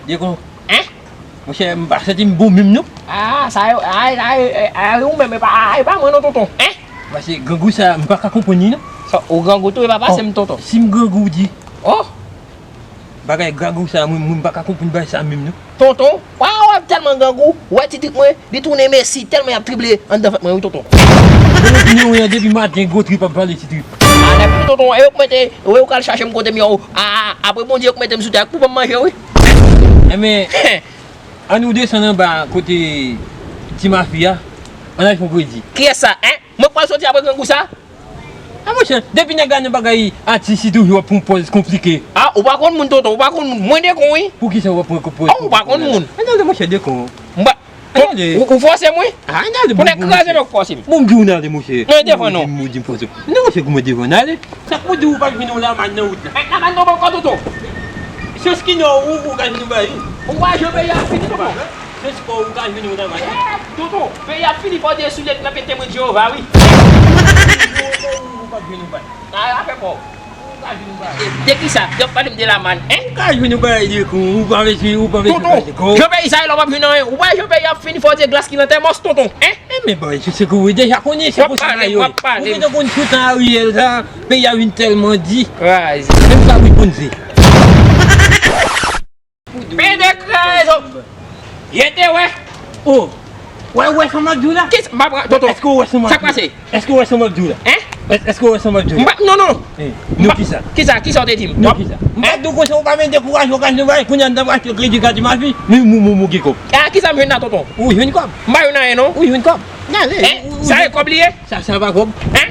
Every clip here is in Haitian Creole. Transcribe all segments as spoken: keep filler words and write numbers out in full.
Dekon. Hein? Monchè, m pa santi m bon menm non. Ah, sa yo, ay, ay, ay, ay, ou menm, e pa, ay, e pa mwen non, tonton. Hein? Paske grangou sa, m pa ka konprann li non. Sa, ou grangou tou, e pa pase m, tonton. Si m grangou, di. Oh! Bagay grangou sa, mwen, mwen m pa ka konprann bagay sa menm non. Tonton, wa, w ap tèlman grangou, w wè ti trip mwen, li tounen Messi, tèlman y ap drible anndan vant mwen, wi, tonton. Mwen tounen, wi, depi maten, gwo trip ap pale ti trip. A, nèg, tonton, e yo k mete, e yo k al chache m kote m ye, a, a, apre Bondye, yo k mete m sou tè, pou ban m manje, wi. Enben, ann nou desann anba kote ti mafi a, ann al fè yon kredi. Kiyès sa, en? Mwen k pral soti apre grangou sa? A, monchè, depi nèg la nan bagay atis, li toujou ap pran pòz konplike. A, ou pa konn moun, tonton, ou pa konn moun. Mwen Dekon, wi. Poukisa w ap pran pòz konplike? A, ou pa konn moun. Ann ale, monchè, Dekon. M pa, ann ale. Ou, ou fòse m, wi. A, ann ale. Pou nèg kraze, donk fòse m. Bon, m di w ann ale, monchè. Mwen devan non. Ou di m fòse. Non, monchè, kouman devan? Ann ale. Sa k pou di w pa vin yon lamann nan wout la? Mèt lamann nan bò kò, tonton. Chans ki non, ou, ou ka vin yon bagay. Ou pa jan peyi a fini, tonton. Chans pa w, ou ka jwenn yon lamann. Eh, tonton, peyi a fini, fò w te sou lèt nan pete mwen Jewova, wi. Ou pa jwenn yon bagay. A, afè pa w. Ou ka jwenn yon bagay. De kisa? Y ap pale m de lamann, en? Ou ka jwenn yon bagay de kon, ou pa vle, ou pa vle. Tonton, jan peyi sa ye la, w ap jwenn anyen. Ou pa jan peyi a fini, fò w te glas ki nan tèmòs, tonton, en? E men bagay, se, se ke ou deja konnen, se konsa yo ye. W ap pale, w ap pale. Ou gentan konn tout tan Ariel sa, peyi a vin tèlman di. Kraze. Menm kabrit konn se. Pede kraze. Ye te wè. Oh. Wè, wè sa m ap di w la? Kisa? M pa pran, tonton. Èske w wè sa m ap di w la? Sa k pase? Èske w wè sa m ap di w la? Hein? Èske w wè sa m ap di w la? M pa, non, non. Eh, nou kisa? Kisa, kisa w te di m? Nou kisa? M pa di w konsa, ou pa vin dekouraje, ou ka jwenn bagay, kounye a n ap achte kredi kat mafi, men mou, mou, mou gen kòb. A, kisa m jwenn la, tonton? Ou jwenn kòb. M pa jwenn anyen, non. Ou jwenn kòb. Gade. Eh, sa e kòb li ye? Sa, sa pa kòb. Hein?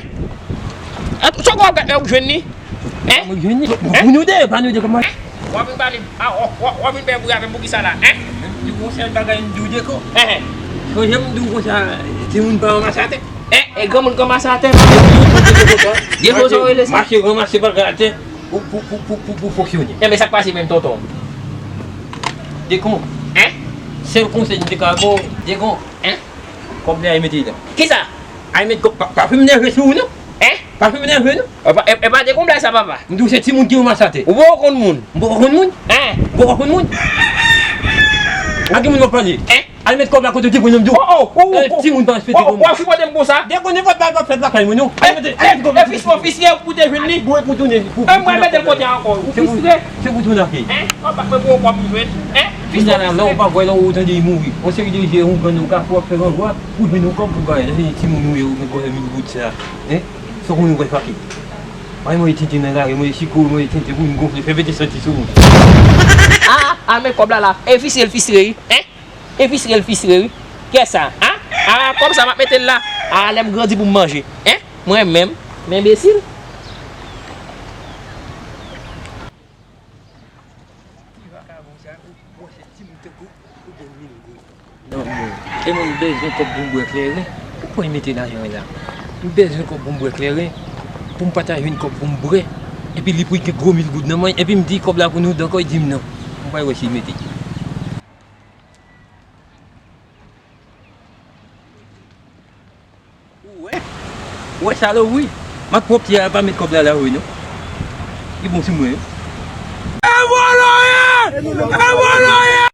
Sa w ap gade lè ou jwenn li? Hein? Mwen jwenn li. Pou nou de, pa nou de kòman. W ap vin pale, a, w, w, w ap vin fè bri avè m pou kisa la, en? Menm di w yon sèl bagay m di w Dekon. Hein, hein. Sonje m di w konsa, timoun pa ranmase atè. En, e granmoun k ranmase atè, pa vle di w konsa. Defo sa w rele sa? Mache ranmase bagay atè pou, pou, pou fonksyone. Enben, sa k pase menm, tonton? Dekon. Hein? Sèl konsèy m te ka ba w, Dekon. Hein? Kòb li a mete la. Kisa? Ay met kòb, pa, pa fè m nève sou ou non. Hein? Pa fè m nève non. E pa, e, e pa de konbla sa, papa. M di w se timoun ki ranmase atè. Ou poko konn moun. M poko konn moun? Hein? M poko konn moun? A ki moun w ap pale? Hein? Al met kòb la kote w te pran nan m di w. Oh, oh, oh, oh. Timoun pa respekte granmoun. W ap sipote m konsa? Dekon, nenpòt bagay p ap fèt lakay mwen non. Al met, al met kòb la. E fis mwen, fis li pou te jwenn li. Mwen pou tounen. E mwen mete l kote ankò. Ou fis vre? Se pou tounen ak li. Hein? W ap bat mwen pou yon kòb m jwenn. Hein? Kounye a la, lè w pa kwè, lè w tande li mouri. Yon seri de je, yon grann, yon kafou ap fè ranvwa pou jwenn yon kòb pou bagay. Lè se timoun ou ye, ou gen kòb mil goud sa. Hein? Fòk ou wè fake. Mwen, mwen tenten nan lari, mwen siko, mwen tenten pou m gonfle, fè pete santi sou moun. A, a, men kòb la la. E fisre l fisre, wi. Hein? E fisre l fisre, wi. Kiyès sa? A? A, kòb sa m ap mete l la. A, lè m grandi pou m manje. Hein? Mwen menm, m enbesil. Ki vakabon sa, ou, ou se timoun tankou ou gen mil goud. Non, mwen. E mwen, m bezwen kòb pou m bwè kleren. Ou pran mete lajan la. M bezwen kòb pou m bwè kleren. Pou m pa ta jwenn kòb pou m bwè. Epi li pou gen gwo mil goud nan men, epi m di kòb la pou nou, donk, li di m non. M pa wè si l mete. Ou wè? Ou wè sa la, wi. Mak pwòpte a pa met kòb la la, wi, non. Li bon sou mwen, wi. E vòlò ye! E vòlò ye!